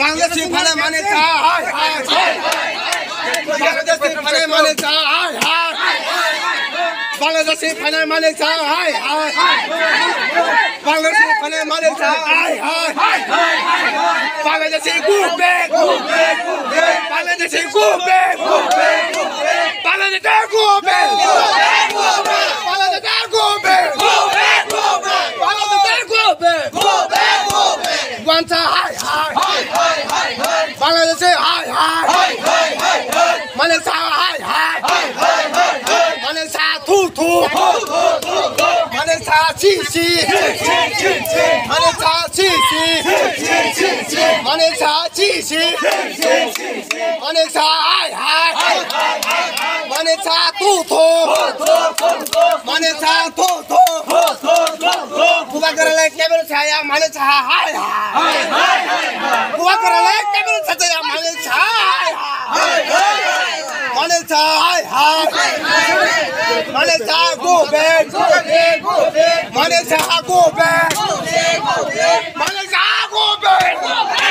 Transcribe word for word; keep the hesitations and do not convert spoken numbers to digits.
Bangladesh ni phanai mani cha hai hai. Bangladesh ni phanai mani cha hai hai. Bangladesh ni phanai mani cha hai hai. Bangladesh ni phanai mani cha hai hai. Bangladesh ni go back. Bangladesh ni go back. Bangladesh go back. Bangladesh go back. Bangladesh go back. One cha hai hai. Bangladesh hai hai. Mane cha hai hai. Mane cha thu thu. Mane cha chi chi. Mane cha chi chi. Mane cha chi chi. Mane cha hai hai. Mane cha thu thu. Mane cha thu thu. Bubagra le kebel cha ya mane cha hai hai. Bubagra le kebel cha ya mane cha hai hai. Mane cha hai hai. Mane cha go back. Mane cha go back. Mane cha go back.